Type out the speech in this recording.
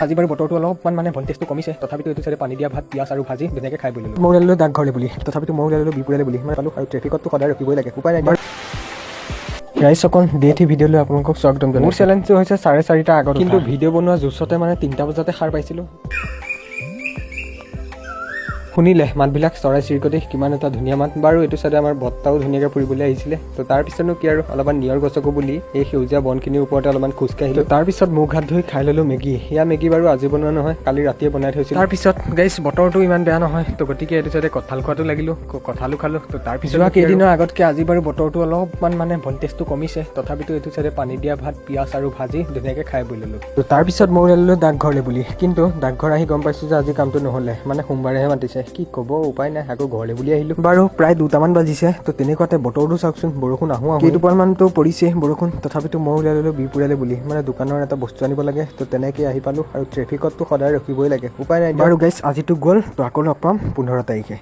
আজি বাৰু বতৰটো অলপমান মানে ভল্টেজটো কমিছে, তথাপিতো এইটো চাইডে পানী দিয়া ভাত, পিঁয়াজ আৰু ভাজি ধুনীয়াকৈ খাই বৈ ল'লোঁ। মই ওলালোঁ ডাকঘৰলৈ বুলি, তথাপিতো মই ওলালোঁ বিহপুৰীয়ালৈ বুলি, মানে পালোঁ। আৰু ট্ৰেফিকততো সদায় ৰখিবই লাগে, উপায় নাই। ৰাইজসকল, ডে 3 ভিডিঅ'লৈ আপোনালোকক স্বাগতম জনাইছোঁ। মোৰ চেলেঞ্জটো হৈছে 4:30 আগত, কিন্তু ভিডিঅ' বনোৱা জোচতে মানে 3টা বজাতে সাৰ পাইছিলোঁ। শুনিলে মাতবিলাক, চৰাই চিৰিকটি, কিমান এটা ধুনীয়া মাত। বাৰু, এইটো চাইডে আমাৰ বৰ্তাও ধুনীয়াকৈ ফুৰিবলৈ আহিছিলে। তো তাৰপিছতনো কি আৰু, অলপমান নিয়ৰ গছকো বুলি এই সেউজীয়া বনখিনিৰ ওপৰতে অলপমান খোজকাঢ়িলোঁ। তাৰপিছত মুখ হাত ধুই খাই ল'লোঁ মেগী। সেয়া মেগী বাৰু আজি বনোৱা নহয়, কালি ৰাতিয়ে বনাই থৈছিলোঁ। তাৰপিছত গাইছ, বতৰটো ইমান বেয়া নহয়, তো গতিকে এইটো চাইডে কঁঠাল খোৱাটো লাগিলোঁ, কঁঠালো খালোঁ। তো তাৰপিছত যোৱা কেইদিনৰ আগতকৈ আজি বাৰু বতৰটো অলপমান মানে ভল্টেজটো কমিছে, তথাপিতো এইটো চাইডে পানী দিয়া ভাত, পিঁয়াজ আৰু ভাজি ধুনীয়াকৈ খাই বৈ ল'লোঁ। তো তাৰপিছত মই ওলালোঁ ডাকঘৰলৈ বুলি, কিন্তু ডাকঘৰ আহি গম পাইছোঁ যে আজি কামটো নহ'লে, মানে সোমবাৰেহে মাতিছে। কি ক'ব, উপায় নাই, আকৌ ঘৰলৈ বুলি আহিলোঁ। বাৰু, প্ৰায় 2টামান বাজিছে। তো তেনেকুৱাতে বতৰটো চাওকচোন, বৰষুণ আহোঁ আহোঁ, কেইটোপালমানতো পৰিছে বৰষুণ। তথাপিতো মই ওলাই ল'লোঁ বিহপুৰীয়ালৈ বুলি, মানে দোকানৰ এটা বস্তু আনিব লাগে। তো তেনেকৈ আহি পালোঁ। আৰু ট্ৰেফিকততো সদায় ৰখিবই লাগে, উপায় নাই। বাৰু গাইছ, আজিতো গ'ল, তো আকৌ লগ পাম 15 তাৰিখে।